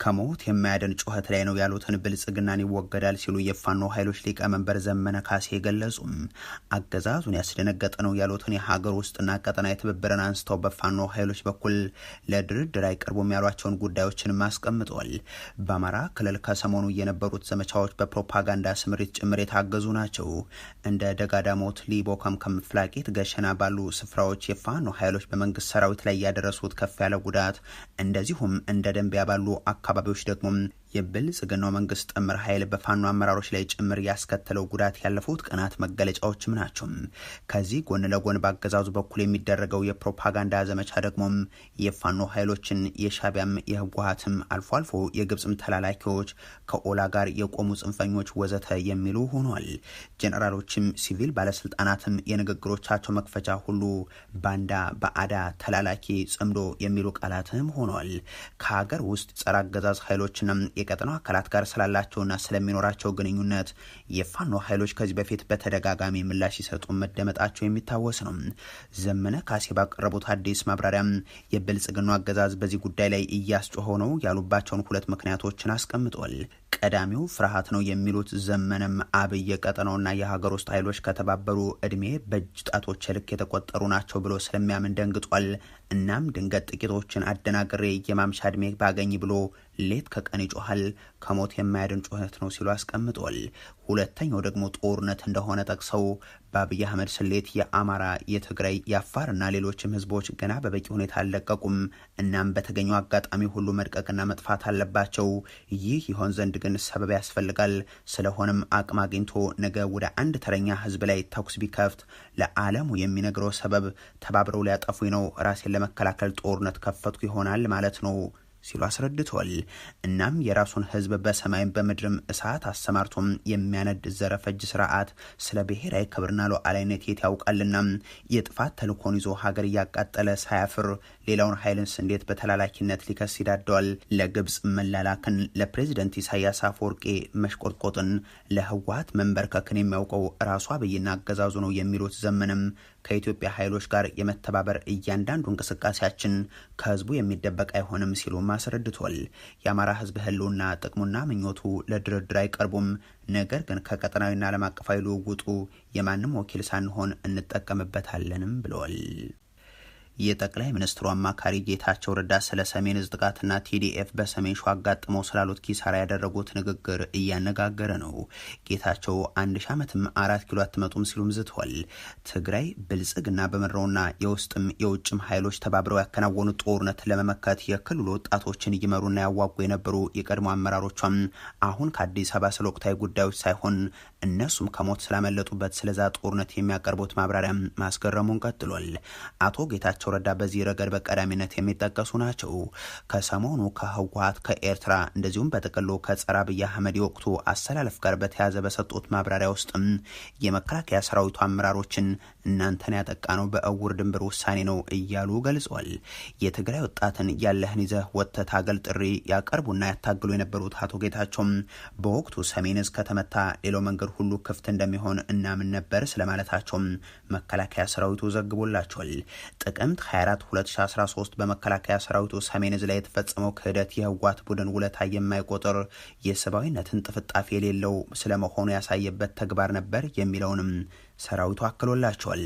ከሞት የማያድን ጩኸት ላይ ነው ያሉትን ብልጽግናን ይወገዳል ሲሉ የፋኖ ኃይሎች ሊቀመንበር ዘመነ ካሴ ገለጹም። አገዛዙን ያስደነገጠ ነው ያሉትን የሀገር ውስጥና ቀጠና የትብብርን አንስተው በፋኖ ኃይሎች በኩል ለድርድር አይቀርቡም ያሏቸውን ጉዳዮችን አስቀምጠዋል። በአማራ ክልል ከሰሞኑ የነበሩት ዘመቻዎች በፕሮፓጋንዳ ስምሪት ጭምር የታገዙ ናቸው። እንደ ደጋዳሞት፣ ሊቦ ከምከም፣ ፍላቄት፣ ገሸና ባሉ ስፍራዎች የፋኖ ኃይሎች በመንግስት ሰራዊት ላይ ያደረሱት ከፍ ያለ ጉዳት፣ እንደዚሁም እንደ ደንቢያ ባሉ አካባቢዎች ደግሞ የብልጽግናው መንግስት ጥምር ኃይል በፋኖ አመራሮች ላይ ጭምር ያስከተለው ጉዳት ያለፉት ቀናት መገለጫዎችም ናቸው። ከዚህ ጎን ለጎን በአገዛዙ በኩል የሚደረገው የፕሮፓጋንዳ ዘመቻ ደግሞ የፋኖ ኃይሎችን የሻቢያም የህወሓትም አልፎ አልፎ የግብፅም ተላላኪዎች፣ ከኦላ ጋር የቆሙ ጽንፈኞች ወዘተ የሚሉ ሆኗል። ጀነራሎችም ሲቪል ባለስልጣናትም የንግግሮቻቸው መክፈቻ ሁሉ ባንዳ፣ በአዳ፣ ተላላኪ፣ ጽምዶ የሚሉ ቃላትም ሆኗል። ከሀገር ውስጥ ጸረ አገዛዝ ኃይሎችና የቀጠናው አካላት ጋር ስላላቸውና ስለሚኖራቸው ግንኙነት የፋኖ ኃይሎች ከዚህ በፊት በተደጋጋሚ ምላሽ ሲሰጡ መደመጣቸው የሚታወስ ነው። ዘመነ ካሴ ባቀረቡት አዲስ ማብራሪያም የብልጽግናው አገዛዝ በዚህ ጉዳይ ላይ እያስጮኸው ነው ያሉባቸውን ሁለት ምክንያቶችን አስቀምጧል። ቀዳሚው ፍርሃት ነው የሚሉት ዘመነም አብይ የቀጠናውና የሀገር ውስጥ ኃይሎች ከተባበሩ እድሜ በእጅ ጣቶች ልክ የተቆጠሩ ናቸው ብሎ ስለሚያምን ደንግጧል። እናም ድንገት ጥቂቶችን አደናግሬ የማምሻ እድሜ ባገኝ ብሎ ሌት ከቀን ይጮሃል፣ ከሞት የማያድን ጩኸት ነው ሲሉ አስቀምጧል። ሁለተኛው ደግሞ ጦርነት እንደሆነ ጠቅሰው በአብይ አህመድ ስሌት የአማራ፣ የትግራይ፣ የአፋርና ሌሎችም ህዝቦች ገና በበቂ ሁኔታ አልለቀቁም። እናም በተገኘው አጋጣሚ ሁሉ መድቀቅና መጥፋት አለባቸው። ይህ ይሆን ዘንድ ግን ሰበብ ያስፈልጋል። ስለሆነም አቅም አግኝቶ ነገ ወደ አንድ ተረኛ ህዝብ ላይ ተኩስ ቢከፍት ለዓለሙ የሚነግረው ሰበብ ተባብረው ሊያጠፉኝ ነው፣ ራሴን ለመከላከል ጦርነት ከፈትኩ ይሆናል ማለት ነው ሲሉ አስረድቷል። እናም የራሱን ህዝብ በሰማይም በምድርም እሳት አሰማርቶም የሚያነድ ዘረፈጅ ስርዓት ስለ ብሔራዊ ክብርና ሉዓላዊነት የት ያውቃልና የጥፋት ተልእኮን ይዞ ሀገር እያቃጠለ ሳያፍር ሌላውን ኃይልንስ እንዴት በተላላኪነት ሊከስ ይዳደዋል? ለግብፅ መላላክን፣ ለፕሬዚደንት ኢሳያስ አፈወርቄ መሽቆጥቆጥን፣ ለህወሓት መንበርከክን የሚያውቀው ራሱ አብይና አገዛዙ ነው የሚሉት ዘመንም ከኢትዮጵያ ኃይሎች ጋር የመተባበር እያንዳንዱ እንቅስቃሴያችን ከህዝቡ የሚደበቅ አይሆንም ሲሉ አስረድቷል። የአማራ ህዝብ ህልውና ጥቅሙና ምኞቱ ለድርድር አይቀርቡም። ነገር ግን ከቀጠናዊና ዓለም አቀፋዊ ልውውጡ የማንም ወኪል ሳንሆን እንጠቀምበታለንም ብለዋል። የጠቅላይ ሚኒስትሩ አማካሪ ጌታቸው ረዳ ስለ ሰሜን እዝ ጥቃትና ቲዲኤፍ በሰሜን ሸዋ አጋጥመው ስላሉት ኪሳራ ያደረጉት ንግግር እያነጋገረ ነው። ጌታቸው 1000 ዓመትም 4 ኪሎ አትመጡም ሲሉም ዝተዋል። ትግራይ ብልጽግና በመራውና የውስጥም የውጭም ኃይሎች ተባብረው ያከናወኑት ጦርነት ለመመከት የክልሉ ወጣቶችን እየመሩና ያዋጉ የነበሩ የቀድሞ አመራሮቿም አሁን ከአዲስ አበባ ስለ ወቅታዊ ጉዳዮች ሳይሆን እነሱም ከሞት ስላመለጡበት ስለዛ ጦርነት የሚያቀርቡት ማብራሪያም ማስገረሙን ቀጥሏል። አቶ ጌታቸው ረዳ በዚህ ረገድ በቀዳሚነት የሚጠቀሱ ናቸው። ከሰሞኑ ከህወሓት፣ ከኤርትራ እንደዚሁም በጥቅሉ ከጸረ አብይ አህመድ የወቅቱ አሰላለፍ ጋር በተያያዘ በሰጡት ማብራሪያ ውስጥም የመከላከያ ሰራዊቱ አመራሮችን እናንተን ያጠቃ ነው በእውር ድንብር ውሳኔ ነው እያሉ ገልጸዋል። የትግራይ ወጣትን ያለህን ይዘህ ወጥተህ ታገል ጥሪ ያቀርቡና ያታግሉ የነበሩት አቶ ጌታቸውም በወቅቱ ሰሜን እዝ ከተመታ ሌላው መንገድ ሁሉ ክፍት እንደሚሆን እናምን ነበር ስለማለታቸውም መከላከያ ሰራዊቱ ዘግቦላቸዋል። ጥቅምት 24 2013 በመከላከያ ሰራዊቱ ሰሜን እዝ ላይ የተፈጸመው ክህደት የህወሓት ቡድን ውለታ የማይቆጥር የሰብአዊነትን ጥፍጣፊ የሌለው ስለመሆኑ ያሳየበት ተግባር ነበር የሚለውንም ሰራዊቱ አክሎላቸዋል።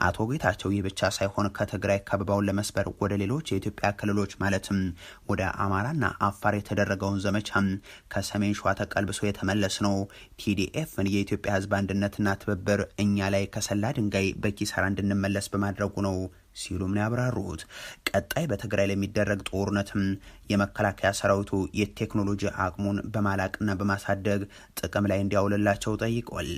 አቶ ጌታቸው ይህ ብቻ ሳይሆን ከትግራይ ከበባውን ለመስበር ወደ ሌሎች የኢትዮጵያ ክልሎች ማለትም ወደ አማራና አፋር የተደረገውን ዘመቻ ከሰሜን ሸዋ ተቀልብሶ የተመለስ ነው፣ ቲዲኤፍን የኢትዮጵያ ህዝብ አንድነትና ትብብር እኛ ላይ ከሰላ ድንጋይ በኪሳራ እንድንመለስ በማድረጉ ነው ሲሉም ነው ያብራሩት። ቀጣይ በትግራይ ለሚደረግ ጦርነትም የመከላከያ ሰራዊቱ የቴክኖሎጂ አቅሙን በማላቅና በማሳደግ ጥቅም ላይ እንዲያውልላቸው ጠይቀዋል።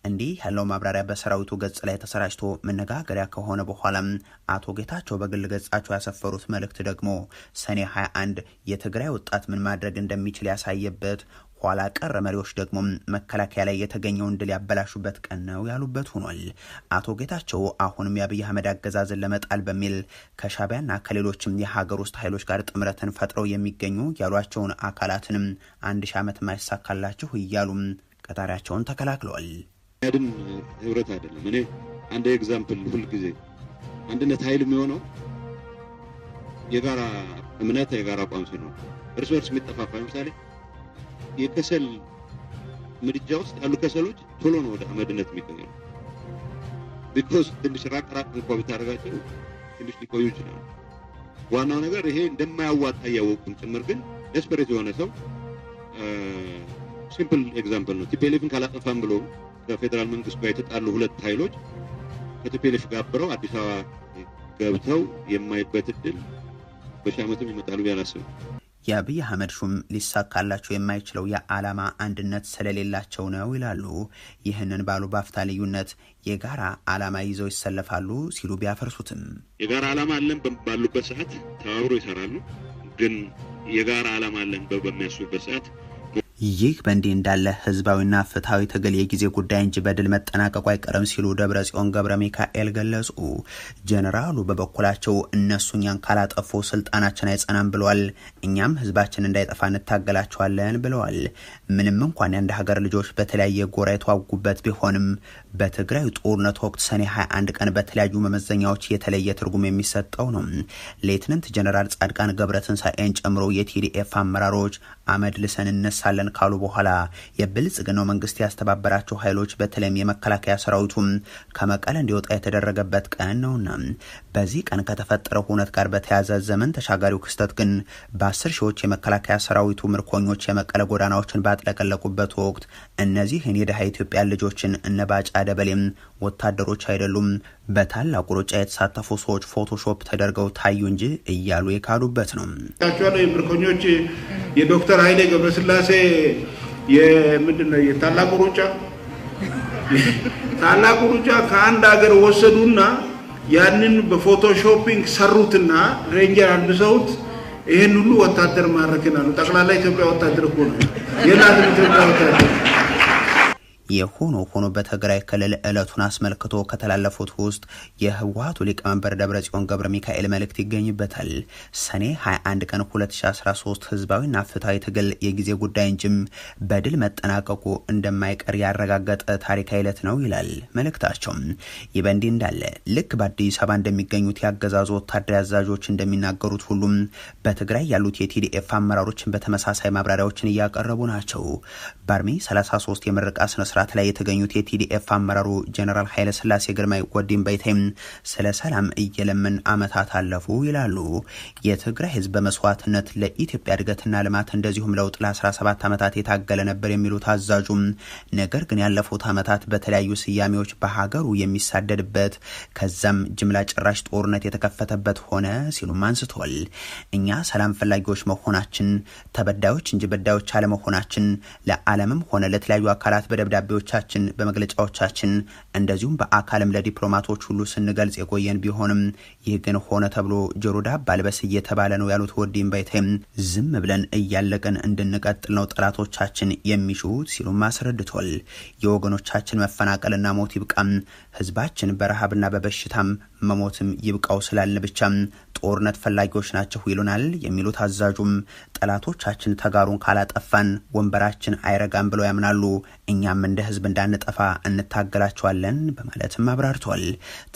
እንዲህ ያለው ማብራሪያ በሰራዊቱ ገጽ ላይ ተሰራጭቶ መነጋገሪያ ከሆነ በኋላም አቶ ጌታቸው በግል ገጻቸው ያሰፈሩት መልእክት ደግሞ ሰኔ 21 የትግራይ ወጣት ምን ማድረግ እንደሚችል ያሳየበት፣ ኋላ ቀር መሪዎች ደግሞ መከላከያ ላይ የተገኘውን ድል ያበላሹበት ቀን ነው ያሉበት ሆኗል። አቶ ጌታቸው አሁንም የአብይ አህመድ አገዛዝን ለመጣል በሚል ከሻቢያና ከሌሎችም የሀገር ውስጥ ኃይሎች ጋር ጥምረትን ፈጥረው የሚገኙ ያሏቸውን አካላትንም 1000 ዓመት ማይሳካላችሁ እያሉም ቀጣሪያቸውን ተከላክለዋል። ያድን ህብረት አይደለም። እኔ አንድ example፣ ሁልጊዜ አንድነት ኃይል የሚሆነው የጋራ እምነት የጋራ አቋም ሲኖር እርስ በርስ የሚጠፋፋ ለምሳሌ የከሰል ምድጃ ውስጥ ያሉ ከሰሎች ቶሎ ነው ወደ አመድነት የሚቀየሩ። Because ትንሽ ራቅ ራቅ እንኳን ብታደርጋቸው ትንሽ ሊቆዩ ይችላሉ። ዋናው ነገር ይሄ እንደማያዋጣ እያወቁም ጭምር ግን desperate የሆነ ሰው simple example ነው። TPLF ን ካላጠፋም ብሎ ከፌዴራል መንግስት ጋር የተጣሉ ሁለት ኃይሎች ከ TPLF ጋር አብረው አዲስ አበባ ገብተው የማይበት እድል በሺህ ዓመትም ይመጣሉ ብዬ አላስብም። የአብይ አህመድ ሹም ሊሳካላቸው የማይችለው የዓላማ አንድነት ስለሌላቸው ነው ይላሉ። ይህንን ባሉ ባፍታ ልዩነት የጋራ ዓላማ ይዘው ይሰለፋሉ ሲሉ ቢያፈርሱትም የጋራ ዓላማ አለን ባሉበት ሰዓት ተባብሮ ይሰራሉ። ግን የጋራ ዓላማ አለን በሚያስቡበት ሰዓት ይህ በእንዲህ እንዳለ ህዝባዊና ፍትሃዊ ትግል የጊዜ ጉዳይ እንጂ በድል መጠናቀቁ አይቀርም ሲሉ ደብረጽዮን ገብረ ሚካኤል ገለጹ። ጀነራሉ በበኩላቸው እነሱ እኛን ካላጠፉ ስልጣናችን አይጸናም ብለዋል። እኛም ህዝባችን እንዳይጠፋ እንታገላቸዋለን ብለዋል። ምንም እንኳን የአንድ ሀገር ልጆች በተለያየ ጎራ የተዋጉበት ቢሆንም በትግራይ ጦርነት ወቅት ሰኔ 21 ቀን በተለያዩ መመዘኛዎች የተለየ ትርጉም የሚሰጠው ነው። ሌትናንት ጀነራል ጻድቃን ገብረትንሳኤን ጨምሮ የ TDF አመራሮች አመድ ልሰን እነሳለን ካሉ በኋላ የብልጽግናው መንግስት ያስተባበራቸው ኃይሎች በተለይም የመከላከያ ሰራዊቱም ከመቀለ እንዲወጣ የተደረገበት ቀን ነውና በዚህ ቀን ከተፈጠረው ሁነት ጋር በተያያዘ ዘመን ተሻጋሪው ክስተት ግን በ10 ሺዎች የመከላከያ ሰራዊቱ ምርኮኞች የመቀለ ጎዳናዎችን ባጥለቀለቁበት ወቅት እነዚህን የደሃ ኢትዮጵያ ልጆችን እነ ባጫ ደበሌም ወታደሮች አይደሉም በታላቁ ሩጫ የተሳተፉ ሰዎች Photoshop ተደርገው ታዩ እንጂ እያሉ የካዱበት ነው። ምርኮኞች የዶክተር ኃይሌ ገብረስላሴ የምንድነው የታላቁ ሩጫ ታላቁ ሩጫ ከአንድ ሀገር ወሰዱና ያንን በ photoshopping ሰሩትና ranger አልብሰውት ይሄን ሁሉ ወታደር ማረክን አሉ። ጠቅላላ ኢትዮጵያ ወታደር እኮ ነው የላትም ኢትዮጵያ ወታደር። የሆኖ ሆኖ በትግራይ ክልል ዕለቱን አስመልክቶ ከተላለፉት ውስጥ የህወሓቱ ሊቀመንበር ደብረጽዮን ገብረ ሚካኤል መልእክት ይገኝበታል። ሰኔ 21 ቀን 2013 ህዝባዊና ፍትሃዊ ትግል የጊዜ ጉዳይ እንጂም በድል መጠናቀቁ እንደማይቀር ያረጋገጠ ታሪካዊ ዕለት ነው ይላል መልእክታቸው። ይህ በእንዲህ እንዳለ ልክ በአዲስ አበባ እንደሚገኙት ያገዛዙ ወታደራዊ አዛዦች እንደሚናገሩት ሁሉም በትግራይ ያሉት የ TDF አመራሮችን በተመሳሳይ ማብራሪያዎችን እያቀረቡ ናቸው። በ Army 33 የምረቃ ስነ ስርዓት ላይ የተገኙት የ TDF አመራሩ ጀነራል ኃይለ ሥላሴ ግርማይ ወዲም በይተም ስለ ሰላም እየለመን አመታት አለፉ ይላሉ። የትግራይ ህዝብ በመስዋዕትነት ለኢትዮጵያ እድገትና ልማት እንደዚሁም ለውጥ ለ17 አመታት የታገለ ነበር የሚሉት አዛዡም ነገር ግን ያለፉት አመታት በተለያዩ ስያሜዎች በሀገሩ የሚሳደድበት ከዛም ጅምላ ጭራሽ ጦርነት የተከፈተበት ሆነ ሲሉም አንስተዋል። እኛ ሰላም ፈላጊዎች መሆናችን ተበዳዮች እንጂ በዳዮች አለመሆናችን ለዓለምም ሆነ ለተለያዩ አካላት በደብዳቤዎቻችን በመግለጫዎቻችን እንደዚሁም በአካልም ለዲፕሎማቶች ሁሉ ስንገልጽ የቆየን ቢሆንም ይህ ግን ሆነ ተብሎ ጆሮ ዳባ ልበስ እየተባለ ነው ያሉት ወዲም ባይተም ዝም ብለን እያለቅን እንድንቀጥል ነው ጠላቶቻችን የሚሹት ሲሉም አስረድቷል። የወገኖቻችን መፈናቀልና ሞት ይብቃም፣ ህዝባችን በረሃብና በበሽታም መሞትም ይብቃው ስላልን ብቻ ጦርነት ፈላጊዎች ናቸው ይሉናል የሚሉት አዛዡም ጠላቶቻችን ተጋሩን ካላጠፋን ወንበራችን አይረጋም ብለው ያምናሉ። እኛም እንደ ህዝብ እንዳንጠፋ እንታገላቸዋለን በማለትም አብራርቷል።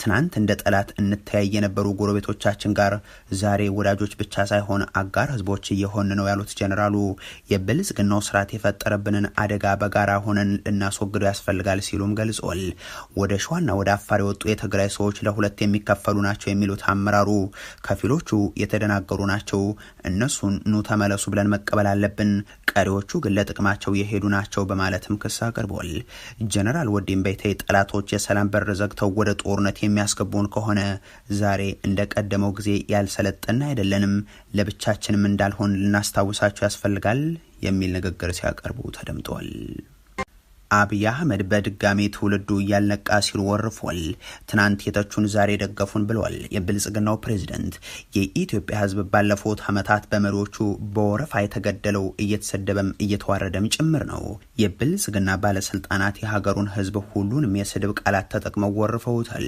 ትናንት እንደ ጠላት እንተያይ የነበሩ ጎረቤቶቻችን ጋር ዛሬ ወዳጆች ብቻ ሳይሆን አጋር ህዝቦች እየሆን ነው ያሉት ጀነራሉ የብልጽግናው ስርዓት የፈጠረብንን አደጋ በጋራ ሆነን ልናስወግደው ያስፈልጋል ሲሉም ገልጿል። ወደ ሸዋና ወደ አፋር የወጡ የትግራይ ሰዎች ለሁለት የሚከፈሉ ናቸው የሚሉት አመራሩ ከፊሎቹ የተደናገሩ ናቸው፣ እነሱን ኑ ተመለሱ ብለን መቀበል አለብን፣ ቀሪዎቹ ግን ለጥቅማቸው የሄዱ ናቸው በማለትም ክስ አቅርቧል። ጀነራል ወዲም በይተይ ጠላቶች የሰላም በር ዘግተው ወደ ጦርነት የሚያስገቡን ከሆነ ዛሬ እንደቀደመው ጊዜ ያልሰለጠን አይደለንም፣ ለብቻችንም እንዳልሆን ልናስታውሳቸው ያስፈልጋል የሚል ንግግር ሲያቀርቡ ተደምጧል። አብይ አህመድ በድጋሚ ትውልዱ እያልነቃ ሲሉ ወርፏል። ትናንት የተቹን ዛሬ ደገፉን ብለዋል የብልጽግናው ፕሬዝደንት። የኢትዮጵያ ህዝብ ባለፉት አመታት በመሪዎቹ በወረፋ የተገደለው እየተሰደበም እየተዋረደም ጭምር ነው። የብልጽግና ባለስልጣናት የሀገሩን ህዝብ ሁሉንም የስድብ ቃላት ተጠቅመው ወርፈውታል።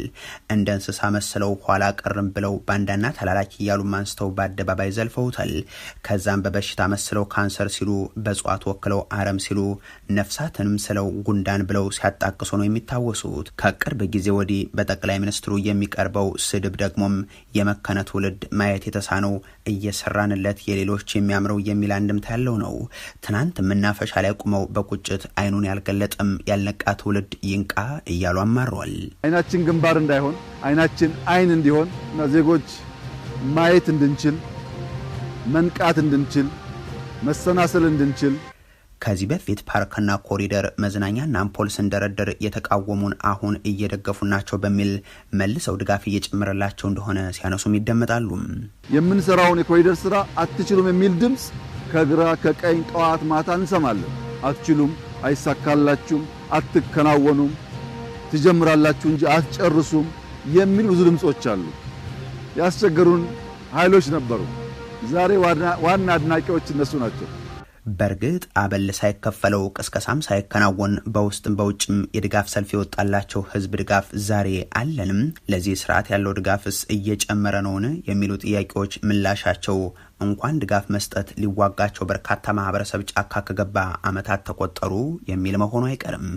እንደ እንስሳ መስለው ኋላ ቀርም ብለው ባንዳና ተላላኪ እያሉ አንስተው በአደባባይ ዘልፈውታል። ከዛም በበሽታ መስለው ካንሰር ሲሉ፣ በእጽዋት ወክለው አረም ሲሉ፣ ነፍሳትንም ስለው ጉንዳን ብለው ሲያጣቅሱ ነው የሚታወሱት። ከቅርብ ጊዜ ወዲህ በጠቅላይ ሚኒስትሩ የሚቀርበው ስድብ ደግሞም የመከነ ትውልድ ማየት የተሳነው እየሰራንለት የሌሎች የሚያምረው የሚል አንድምታ ያለው ነው። ትናንት መናፈሻ ላይ ቁመው በቁጭት አይኑን ያልገለጠም ያልነቃ ትውልድ ይንቃ እያሉ አማረዋል። አይናችን ግንባር እንዳይሆን አይናችን አይን እንዲሆን እና ዜጎች ማየት እንድንችል፣ መንቃት እንድንችል፣ መሰናሰል እንድንችል። ከዚህ በፊት ፓርክና ኮሪደር፣ መዝናኛና አምፖል ስንደረድር የተቃወሙን አሁን እየደገፉ ናቸው በሚል መልሰው ድጋፍ እየጨመረላቸው እንደሆነ ሲያነሱም ይደመጣሉ። የምንሰራውን የኮሪደር ስራ አትችሉም የሚል ድምፅ ከግራ ከቀኝ ጠዋት ማታ እንሰማለን። አትችሉም፣ አይሳካላችሁም፣ አትከናወኑም፣ ትጀምራላችሁ እንጂ አትጨርሱም የሚል ብዙ ድምጾች አሉ። ያስቸገሩን ኃይሎች ነበሩ። ዛሬ ዋና አድናቂዎች እነሱ ናቸው። በእርግጥ አበል ሳይከፈለው፣ ቅስቀሳም ሳይከናወን፣ በውስጥም በውጭም የድጋፍ ሰልፍ የወጣላቸው ህዝብ ድጋፍ ዛሬ አለንም? ለዚህ ስርዓት ያለው ድጋፍስ እየጨመረ ነውን? የሚሉ ጥያቄዎች ምላሻቸው እንኳን ድጋፍ መስጠት ሊዋጋቸው በርካታ ማህበረሰብ ጫካ ከገባ አመታት ተቆጠሩ የሚል መሆኑ አይቀርም።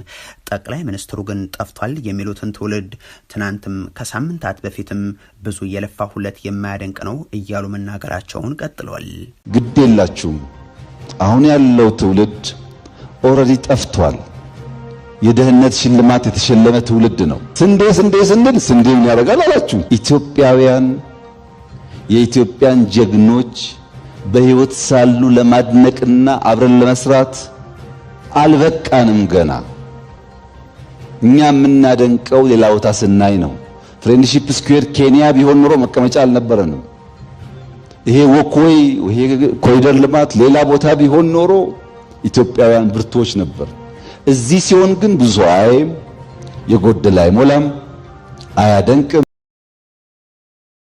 ጠቅላይ ሚኒስትሩ ግን ጠፍቷል የሚሉትን ትውልድ ትናንትም ከሳምንታት በፊትም ብዙ የለፋሁለት የማያደንቅ ነው እያሉ መናገራቸውን ቀጥለዋል። ግድ የላችሁም፣ አሁን ያለው ትውልድ already ጠፍቷል። የድህነት ሽልማት የተሸለመ ትውልድ ነው። ስንዴ ስንዴ ስንል ስንዴ ምን ያደርጋል አላችሁ። ኢትዮጵያውያን የኢትዮጵያን ጀግኖች በሕይወት ሳሉ ለማድነቅና አብረን ለመስራት አልበቃንም ገና። እኛ የምናደንቀው ሌላ ቦታ ስናይ ነው። Friendship Square ኬንያ ቢሆን ኖሮ መቀመጫ አልነበረንም። ይሄ walkway፣ ይሄ ኮሪደር ልማት ሌላ ቦታ ቢሆን ኖሮ ኢትዮጵያውያን ብርቱዎች ነበር። እዚህ ሲሆን ግን ብዙ አያይም፣ የጎደለ አይሞላም፣ አያደንቅም።